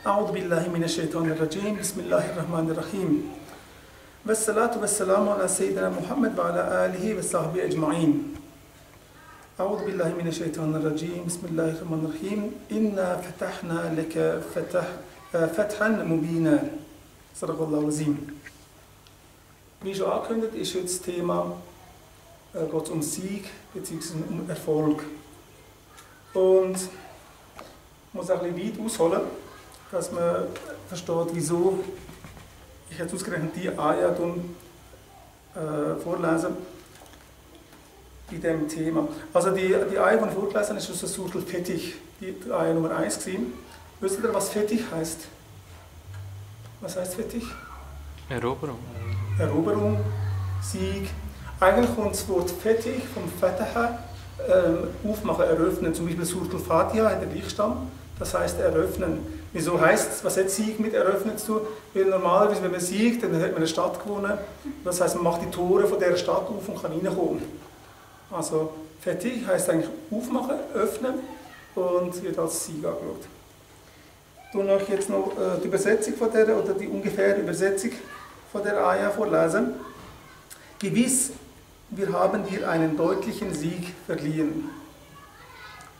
أعوذ بالله من الشيطان الرجيم بسم الله الرحمن الرحيم والصلاة والسلام على سيدنا محمد وعلى آله وصحبه أجمعين أعوذ بالله من الشيطان الرجيم بسم الله الرحمن الرحيم إنا فتحنا لك فتحا مبينا صدق الله العظيم. Wie schon angekündigt, ist heute das Thema geht um Sieg bzw. um Erfolg. Und ich muss auch ein bisschen weit ausholen, dass man versteht, wieso ich jetzt ausgerechnet die Ayah vorlese bei diesem Thema. Also die Ayah, die ich vorgelesen habe, ist aus der Surah Al-Fetih, die Ayah Nummer 1 gewesen. Wisst ihr, was Fetih heißt? Was heißt Fetih? Eroberung. Eroberung, Sieg. Eigentlich kommt das Wort Fetih vom Fataha, aufmachen, eröffnen. Zum Beispiel Surah Al-Fatiha hat den Gleichstamm, das heißt eröffnen. Wieso heißt es, was hat Sieg mit eröffnen zu tun? Weil normalerweise, wenn man siegt, dann hat man eine Stadt gewonnen. Das heißt, man macht die Tore von dieser Stadt auf und kann reinkommen. Also Fetih heißt eigentlich aufmachen, öffnen und wird als Sieg angeschaut. Ich tue euch jetzt noch die Übersetzung von der, oder die ungefähre Übersetzung von der Ayah vorlesen. Gewiss, wir haben dir einen deutlichen Sieg verliehen.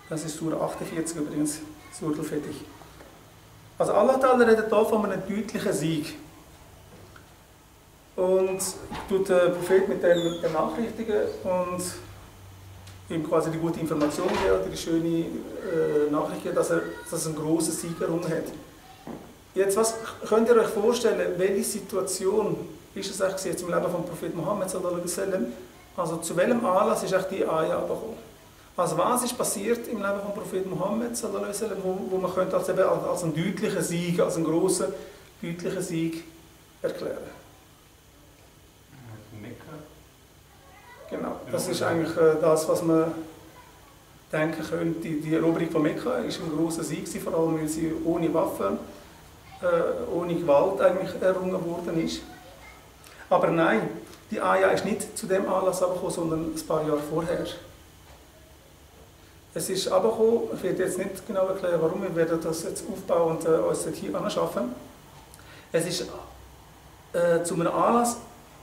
Das ist Surah 48 übrigens, Surah Al-Fetih. Also Allah Ta'ala redet hier von einem deutlichen Sieg. Und tut der Prophet mit dem Nachrichtigen und ihm quasi die gute Information geben, oder die schöne Nachricht geben, dass er einen grossen Sieg errungen hat. Jetzt, was könnt ihr euch vorstellen, welche Situation ist es eigentlich jetzt im Leben von Prophet Muhammad sallallahu alaihi wasallam? Also zu welchem Anlass ist echt die Ayah gekommen? Also was ist passiert im Leben von Prophet Muhammad sallallahu alaihi wasallam, wo man könnte als einen deutlichen Sieg, als einen grossen, deutlichen Sieg erklären? Mekka. Genau, das ist eigentlich das, was man denken könnte. Die Eroberung von Mekka war ein grosser Sieg, vor allem weil sie ohne Waffen, ohne Gewalt eigentlich errungen worden ist. Aber nein, die Ayah ist nicht zu dem Anlass gekommen, sondern ein paar Jahre vorher. Es ist gekommen, ich werde jetzt nicht genau erklären, warum, wir werden das jetzt aufbauen und uns hier anschaffen. Es ist zu einem Anlass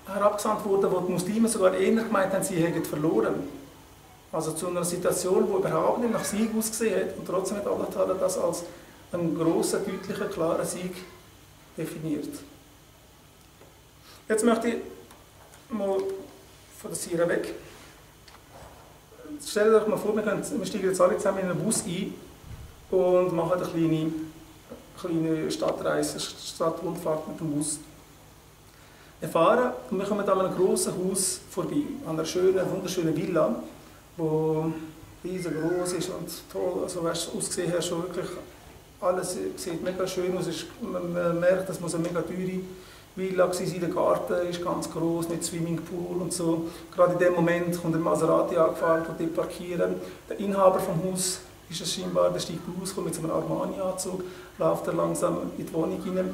herabgesandt worden, wo die Muslime sogar eher gemeint haben, sie hätten verloren. Also zu einer Situation, die überhaupt nicht nach Sieg ausgesehen hat, und trotzdem hat Allah das als einen grossen, deutlichen, klaren Sieg definiert. Jetzt möchte ich mal von der Sira weg. Stellt euch mal vor, wir steigen jetzt alle zusammen in einen Bus ein und machen eine kleine Stadtreise, Stadtrundfahrt mit dem Bus. Wir fahren und wir kommen an einem grossen Haus vorbei, an einer schönen, wunderschönen Villa, die riesengroß ist und toll, also ausgesehen hast, schon wirklich alles sieht mega schön aus. Man merkt, dass es eine mega teure Villa war. Der Garten ist ganz groß mit Swimmingpool und so. Gerade in dem Moment kommt der Maserati angefahren und dort parkieren. Der Inhaber vom Haus ist es scheinbar, der steigt aus, kommt mit so einem Armani-Anzug, läuft er langsam in die Wohnung hinein.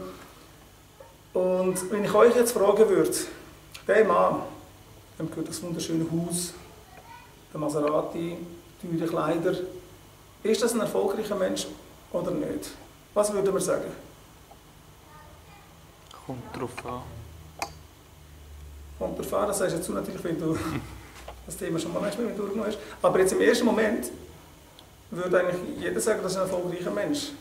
Und wenn ich euch jetzt fragen würde, der Mann, dem gehört das wunderschöne Haus, der Maserati, teure Kleider, ist das ein erfolgreicher Mensch oder nicht? Was würden wir sagen? Kommt drauf an. Kommt drauf an, das sagst jetzt du natürlich, wenn du das Thema schon mal durchgenommen hast. Aber jetzt im ersten Moment würde eigentlich jeder sagen, das ist ein erfolgreicher Mensch.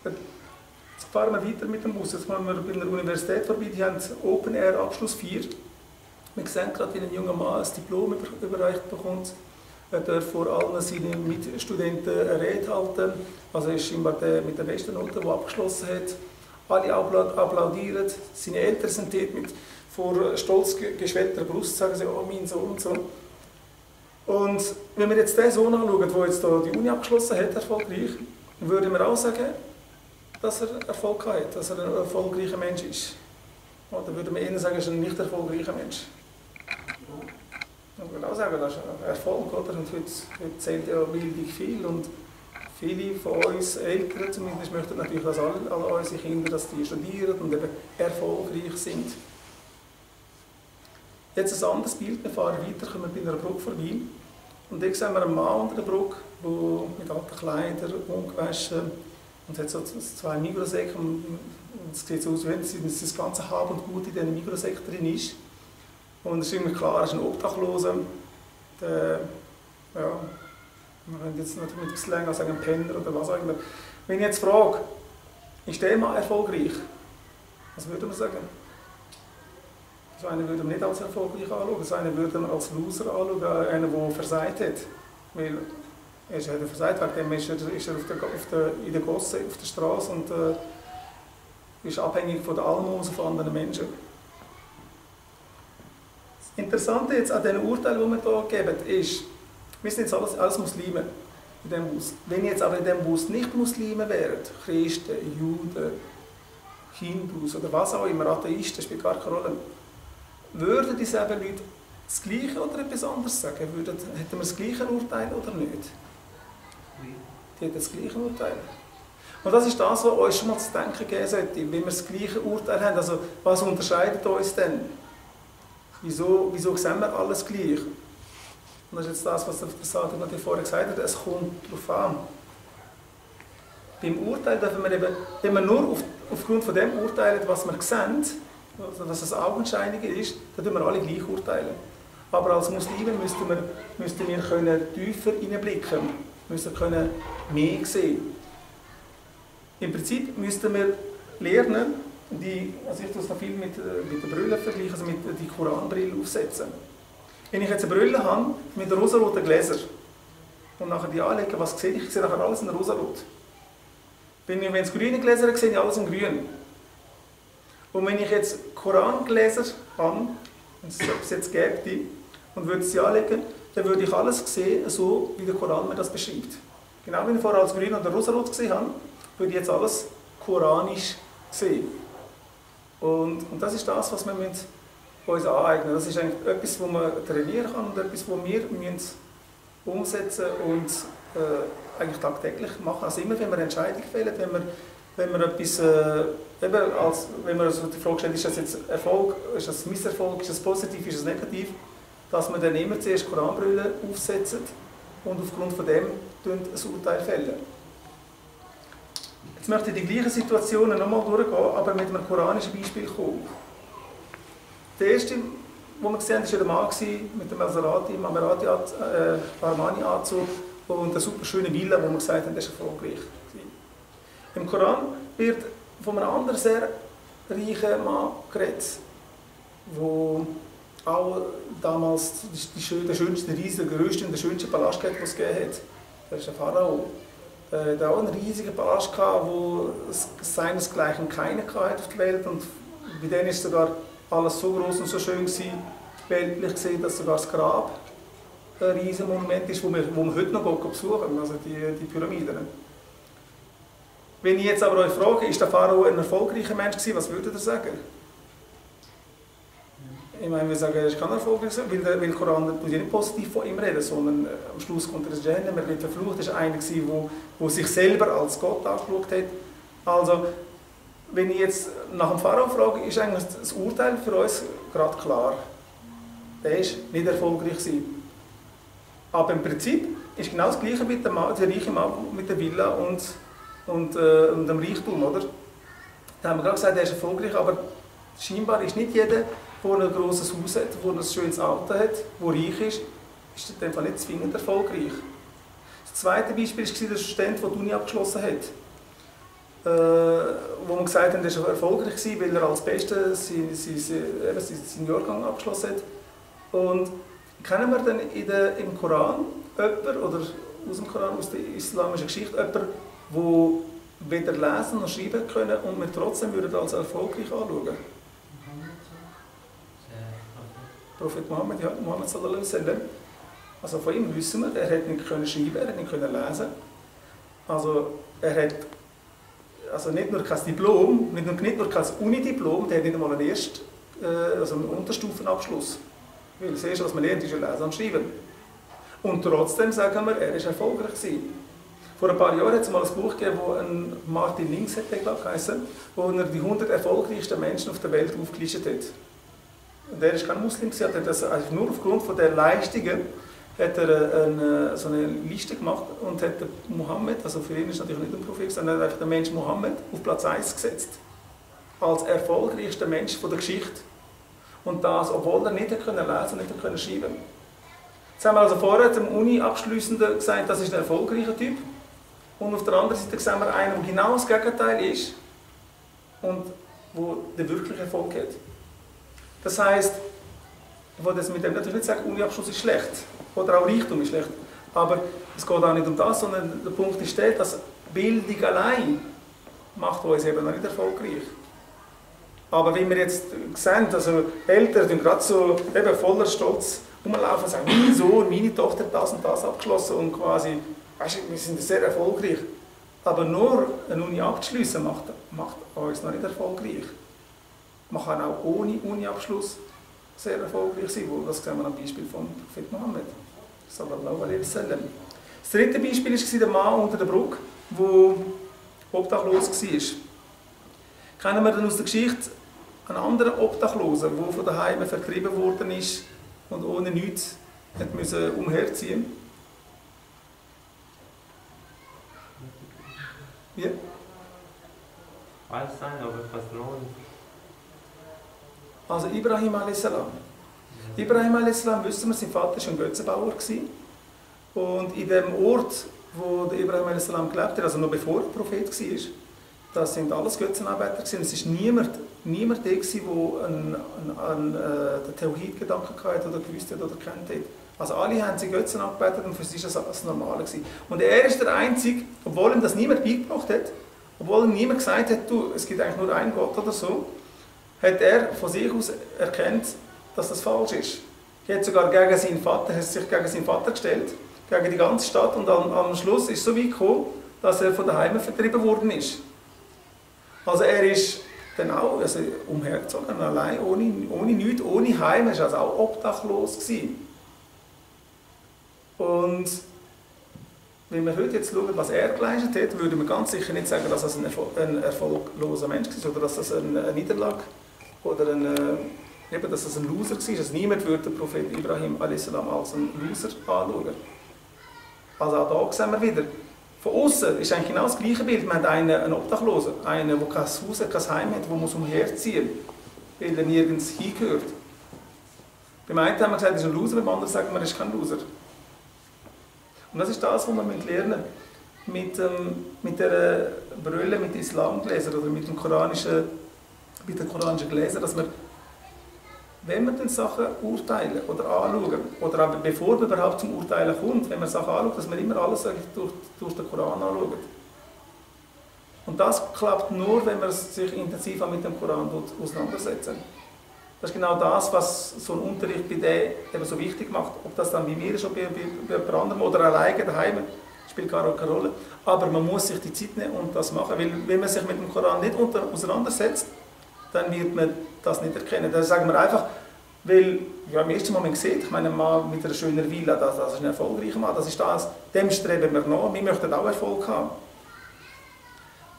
Jetzt fahren wir weiter mit dem Bus. Jetzt kommen wir bei einer Universität vorbei, die haben Open Air Abschluss 4. Wir sehen gerade, wie ein junger Mann ein Diplom überreicht bekommt. Er darf vor allen seinen Mitstudenten eine Rede halten. Also er ist scheinbar der mit der besten Note, der abgeschlossen hat. Alle applaudieren. Seine Eltern sind dort mit vor stolz geschwellter Brust, sagen sie, oh mein Sohn und so. Und wenn wir jetzt den Sohn anschauen, der jetzt hier die Uni abgeschlossen hat, erfolgreich, würden wir auch sagen, dass er Erfolg hat, dass er ein erfolgreicher Mensch ist. Oder würden wir eher sagen, er ist ein nicht erfolgreicher Mensch. Ich würde auch sagen, das ist ein Erfolg, oder? Und heute zählt ja Bildung viel und viele von uns Eltern zumindest möchten natürlich, dass alle unsere Kinder dass die studieren und eben erfolgreich sind. Jetzt ein anderes Bild, wir fahren weiter, kommen bei einer Brücke vorbei und dann sehen wir einen Mann unter der Brücke, der mit alten Kleidern, ungewaschen, Und hat so zwei Migros-Säcke und es sieht so aus, wie das ganze Hab und Gut in diesen Migros-Säcken drin ist. Und es ist irgendwie klar, es ist ein Obdachloser. Der, ja, man könnte jetzt natürlich etwas länger sagen, ein Penner oder was auch immer. Wenn ich jetzt frage, ist der Mann erfolgreich? Was würde man sagen? So einen würde man nicht als erfolgreich anschauen, so einen würde man als Loser anschauen, einen, der versagt hat. Weil er hat versagt, wegen dem ist er in der Gosse, auf der Straße und ist abhängig von der Almosen von anderen Menschen. Das Interessante jetzt an diesen Urteilen, die wir hier geben, ist, wir sind jetzt alles Muslime in diesem Bus. Wenn jetzt aber in diesem Bus nicht Muslime wären, Christen, Juden, Hindus oder was auch immer, Atheisten, spielt gar keine Rolle, würden dieselben Leute das Gleiche oder etwas anderes sagen? Hätten wir das gleiche Urteil oder nicht? Die hätten das gleiche Urteil. Und das ist das, was uns schon mal zu denken geben sollte, wenn wir das gleiche Urteil haben. Also, was unterscheidet uns denn? Wieso sehen wir alles gleich? Und das ist jetzt das, was der Sadi vorher gesagt hat, es kommt darauf an. Beim Urteil dürfen wir eben, wenn wir nur aufgrund von dem urteilen, was wir sehen, also dass es augenscheinlich ist, dann tun wir alle gleich urteilen. Aber als Muslime müssten wir können tiefer hineinblicken, müssen können mehr sehen. Im Prinzip müssten wir lernen, also ich tue es noch viel mit der Brille vergleichen, also mit die Koranbrille aufsetzen. Wenn ich jetzt eine Brille habe mit rosaroten Gläsern und nachher die anlege, was sehe ich? Ich sehe nachher alles in rosarot. Wenn es grüne Gläser habe, sehe ich alles in grün. Und wenn ich jetzt Korangläser habe, wenn es jetzt gäbe, und würde sie anlegen, dann würde ich alles sehen, so wie der Koran mir das beschreibt. Genau wie ich vorher als grün oder rosarot gesehen habe, würde ich jetzt alles koranisch sehen. Und das ist das, was wir uns aneignen. Das ist eigentlich etwas, was man trainieren kann und etwas, was wir umsetzen und eigentlich tagtäglich machen. Also immer, wenn wir Entscheidungen fällen, wenn wir etwas, wenn man so die Frage stellt, ist das jetzt Erfolg, ist das Misserfolg, ist das positiv, ist das negativ, dass man dann immer zuerst Koranbrille aufsetzt und aufgrund von dem ein Urteil fällen. Jetzt möchte ich die gleichen Situationen nochmal durchgehen, aber mit einem koranischen Beispiel kommen. Der erste, den wir gesehen haben, war der Mann mit dem Armani-Anzug und einer super schönen Villa, wo wir gesagt haben, das ist erfolgreich. Im Koran wird von einem anderen sehr reichen Mann geredet, der auch damals den schönsten, den grössten und den schönsten Palast hatte, den es gegeben hat. Das ist ein Pharao. Der hatte auch einen riesigen Palast, wo es seinesgleichen keinen hatte auf der Welt. Und bei denen ist sogar alles so groß und so schön gewesen, weltlich gesehen, dass sogar das Grab ein riesiges Monument ist, wo man heute noch besuchen, also die Pyramiden. Wenn ich jetzt aber euch frage, ist der Pharao ein erfolgreicher Mensch gewesen, was würdet ihr sagen? Ich meine, wir sagen, er ist kein erfolgreich, weil der Koran nicht positiv von ihm reden, sondern am Schluss kommt er ins Jahannam, er wird verflucht, er war einer, der sich selber als Gott angeschaut hat. Also, wenn ich jetzt nach dem Pharao frage, ist eigentlich das Urteil für uns gerade klar. Er war nicht erfolgreich gewesen. Aber im Prinzip ist genau das Gleiche mit dem reichen Mann mit der Villa und dem Reichtum, oder? Da haben wir gerade gesagt, er ist erfolgreich, aber scheinbar ist nicht jeder, der ein grosses Haus hat, der ein schönes Auto hat, der reich ist in dem Fall nicht zwingend erfolgreich. Das zweite Beispiel war der Student, der die Uni abgeschlossen hat. Wo man gesagt hat, er war erfolgreich, weil er als Beste seinen Jahrgang abgeschlossen hat. Und kennen wir dann im Koran jemanden, oder aus dem Koran, aus der islamischen Geschichte, jemanden, der weder lesen noch schreiben können und wir trotzdem als erfolgreich anschauen? Prophet Mohammed, ja, Muhammad sallallahu alaihi wasallam. Also von ihm wissen wir, er hat nicht können schreiben, er hat nicht können lesen. Also er hat nicht nur kein Diplom, nicht nur kein Unidiplom, der hat nicht einmal einen Unterstufenabschluss. Weil das Erste, was man lernt, ist ja Lesen und Schreiben. Und trotzdem sagen wir, er war erfolgreich gewesen. Vor ein paar Jahren hat es mal ein Buch gegeben, das ein Martin Links geheißen, wo er die 100 erfolgreichsten Menschen auf der Welt aufgelistet hat. Und er war kein Muslim, hat das also nur aufgrund von der Leistungen hat er so eine Liste gemacht und hat den Mohammed, also für ihn ist natürlich nicht ein Prophet, sondern einfach den Mensch Mohammed auf Platz 1 gesetzt. Als erfolgreichster Mensch der Geschichte. Und das, obwohl er nicht lesen konnte und nicht schreiben konnte. Jetzt haben wir also vorher dem Uni-Abschliessenden gesagt, das ist ein erfolgreicher Typ. Und auf der anderen Seite sehen wir einen, der genau das Gegenteil ist und der den wirklichen Erfolg hat. Das heisst, ich will das mit dem natürlich nicht sagen, Uni-Abschluss ist schlecht oder auch Reichtum ist schlecht. Aber es geht auch nicht um das, sondern der Punkt ist der, dass Bildung allein macht uns eben noch nicht erfolgreich. Aber wie wir jetzt sehen, also Eltern tun gerade so eben voller Stolz rumlaufen und sagen, mein Sohn, meine Tochter hat das und das abgeschlossen und quasi, weißt du, wir sind sehr erfolgreich. Aber nur eine Uni abzuschliessen macht uns noch nicht erfolgreich. Man kann auch ohne Uni-Abschluss sehr erfolgreich sein. Das sehen wir am Beispiel von Prophet Mohammed. Sallallahu alaihi wasallam. Das dritte Beispiel war der Mann unter der Brücke, der obdachlos war. Kennen wir dann aus der Geschichte einen anderen Obdachlosen, der von daheim vertrieben worden ist und ohne nichts musste umherziehen? Wie? Weiß sein, aber fast noch. Also Ibrahim a.s. Ibrahim a.s. wissen wir, sein Vater war ein Götzenbauer. Und in dem Ort, wo der Ibrahim a.s. gelebt hat, also noch bevor er Prophet war, das sind alles Götzenarbeiter. Es war niemand da, der den Tauhid-Gedanken hatte oder gewusst hat oder kennt hat. Also alle haben sie Götzen angebetet und für sie war das das Normale. Und er ist der Einzige, obwohl ihm das niemand beigebracht hat, obwohl ihm niemand gesagt hat, du, es gibt eigentlich nur einen Gott oder so, hat er von sich aus erkannt, dass das falsch ist. Er hat sogar sich gegen seinen Vater gestellt, gegen die ganze Stadt, und am Schluss ist es so weit gekommen, dass er von daheim vertrieben worden ist. Also er ist dann auch umhergezogen, allein, ohne nichts, ohne Heim, er war also auch obdachlos gewesen. Und wenn wir heute jetzt schauen, was er geleistet hat, würde man ganz sicher nicht sagen, dass er ein erfolgloser Mensch war oder dass das eine Niederlage oder dass es ein Loser war. Also niemand würde den Prophet Ibrahim a.s. als einen Loser anschauen. Also auch da sehen wir wieder, von außen ist eigentlich genau das gleiche Bild. Man hat einen Obdachlosen, einen, der kein Haus hat, kein Heim hat, der muss umherziehen, weil er nirgends hingehört. Beim einen haben wir gesagt, er ist ein Loser, beim anderen sagen wir, er ist kein Loser. Und das ist das, was wir lernen mit der Brille, mit den Islamgläsern oder mit den koranischen Gläsern, dass wir, wenn wir dann Sachen urteilen oder anschauen, oder auch bevor man überhaupt zum Urteilen kommt, wenn man Sachen anschaut, dass wir immer alles durch den Koran anschauen. Und das klappt nur, wenn man sich intensiv mit dem Koran auseinandersetzt. Das ist genau das, was so ein Unterricht bei dem eben so wichtig macht. Ob das dann bei mir ist, oder bei jemand anderem oder alleine daheim, spielt gar keine Rolle. Aber man muss sich die Zeit nehmen und das machen. Weil wenn man sich mit dem Koran nicht auseinandersetzt, dann wird man das nicht erkennen. Das sagen wir einfach, weil ja, im ersten Moment sieht, ich meine, ein Mann mit einer schönen Villa, das ist ein erfolgreicher Mann, das ist das, dem streben wir nach, wir möchten auch Erfolg haben.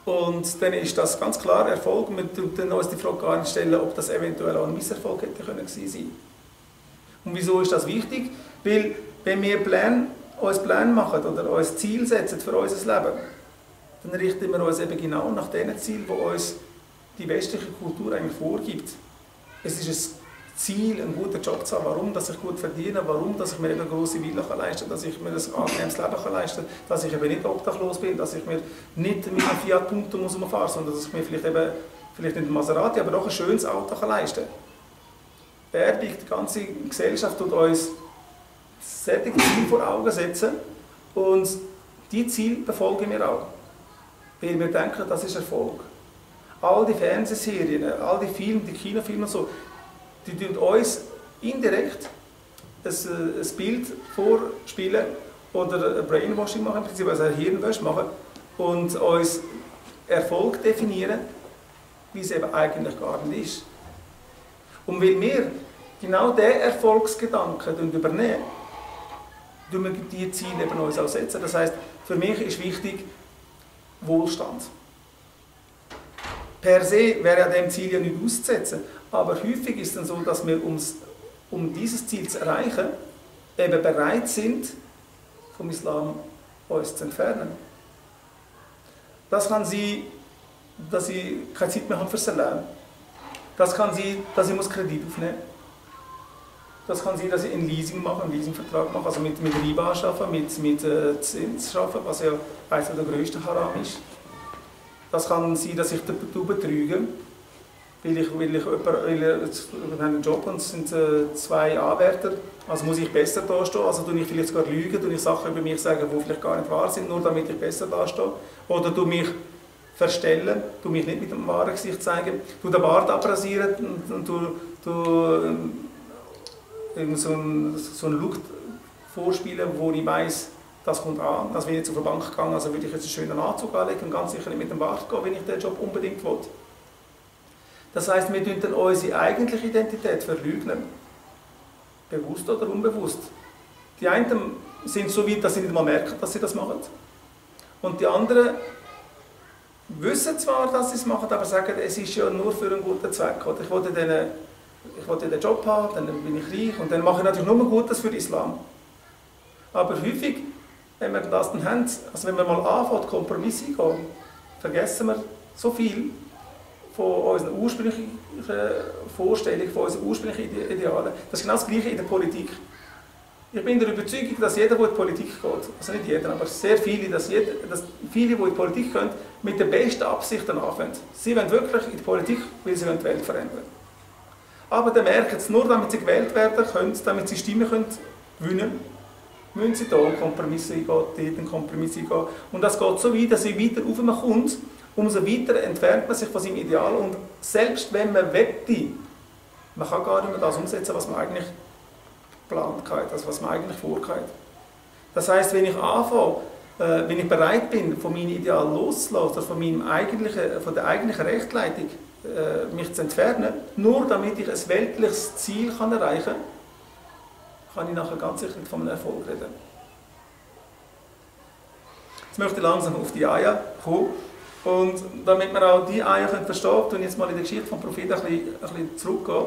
Und dann ist das ganz klar Erfolg, wir müssen uns die Frage gar nicht stellen, ob das eventuell auch ein Misserfolg hätte gewesen sein. Und wieso ist das wichtig? Weil wenn wir uns Pläne machen oder uns Ziele setzen für unser Leben, dann richten wir uns eben genau nach den Zielen, die uns die westliche Kultur eigentlich vorgibt. Es ist ein Ziel, einen guten Job zu haben. Warum? Dass ich gut verdiene, warum? Dass ich mir eben eine grosse Villa leisten kann, dass ich mir ein angenehmes Leben leisten kann, dass ich eben nicht obdachlos bin, dass ich mir nicht mit einem Fiat Punto umfahren muss, sondern dass ich mir vielleicht nicht ein Maserati, aber doch ein schönes Auto leisten kann. Werbung, die ganze Gesellschaft tut uns solche Ziele vor Augen setzen und diese Ziele befolgen wir auch. Weil wir denken, das ist Erfolg. All die Fernsehserien, all die Filme, die Kinofilme und so, die tun uns indirekt ein Bild vorspielen oder ein Brainwashing machen, im Prinzip also ein Hirnwäsche machen und uns Erfolg definieren, wie es eben eigentlich gar nicht ist. Und weil wir genau diesen Erfolgsgedanken übernehmen, tun wir diese Ziele eben uns auch setzen. Das heisst, für mich ist wichtig Wohlstand. Per se wäre ja dem Ziel ja nicht auszusetzen, aber häufig ist es dann so, dass wir, um dieses Ziel zu erreichen, eben bereit sind, vom Islam uns zu entfernen. Das kann sein, dass ich keine Zeit mehr habe für Salam. Das kann sein, dass ich Kredit aufnehmen muss. Das kann sein, dass ich einen Leasing mache, einen Leasingvertrag mache, also mit Riba arbeiten, mit Zins arbeiten, was ja eines der grössten Haram ist. Das kann sein, dass ich den betrüge, weil ich habe einen Job und es sind 2 Anwärter, also muss ich besser dastehen, also tue ich vielleicht sogar lügen, tue ich Sachen über mich sagen, die vielleicht gar nicht wahr sind, nur damit ich besser dastehe. Oder tue mich verstellen, tue mich nicht mit dem wahren Gesicht zeigen, tue den Bart abrasieren und tue so einen Look vorspielen, wo ich weiss, das kommt an. Also wenn ich jetzt auf eine Bank gehe, also würde ich jetzt einen schönen Anzug anlegen und ganz sicher nicht mit dem Bart gehen, wenn ich den Job unbedingt will. Das heisst, wir verleugnen dann unsere eigentliche Identität verleugnen. Bewusst oder unbewusst. Die einen sind so weit, dass sie nicht mal merken, dass sie das machen. Und die anderen wissen zwar, dass sie es machen, aber sagen, es ist ja nur für einen guten Zweck. Oder ich wollte den Job haben, dann bin ich reich und dann mache ich natürlich nur Gutes für den Islam. Aber häufig, wenn wir das dann haben, also wenn wir mal anfangen, Kompromisse eingehen, vergessen wir so viel von unseren ursprünglichen Vorstellungen, von unseren ursprünglichen Idealen. Das ist genau das Gleiche in der Politik. Ich bin der Überzeugung, dass jeder, der in die Politik geht, also nicht jeder, aber sehr viele, dass viele, die in die Politik gehen, mit den besten Absichten anfangen. Sie wollen wirklich in die Politik, weil sie die Welt verändern wollen. Aber dann merken sie, nur damit sie gewählt werden können, damit sie Stimmen gewinnen können, müssen sie hier Kompromisse eingehen, dort einen Kompromiss eingehen. Und das geht so weit, dass sie weiter auf man kommt, umso weiter entfernt man sich von seinem Ideal. Und selbst wenn man wette, man kann gar nicht mehr das umsetzen, was man eigentlich geplant hat, also was man eigentlich vorhat. Das heisst, wenn ich anfange, wenn ich bereit bin, von meinem Ideal loszulassen, von der eigentlichen Rechtleitung, mich zu entfernen, nur damit ich ein weltliches Ziel erreichen kann, kann ich nachher ganz sicher nicht von einem Erfolg reden. Jetzt möchte ich langsam auf die Ayah kommen. Und damit wir auch die Ayah verstehen können, tue ich jetzt mal in der Geschichte vom Propheten ein bisschen zurückgehen.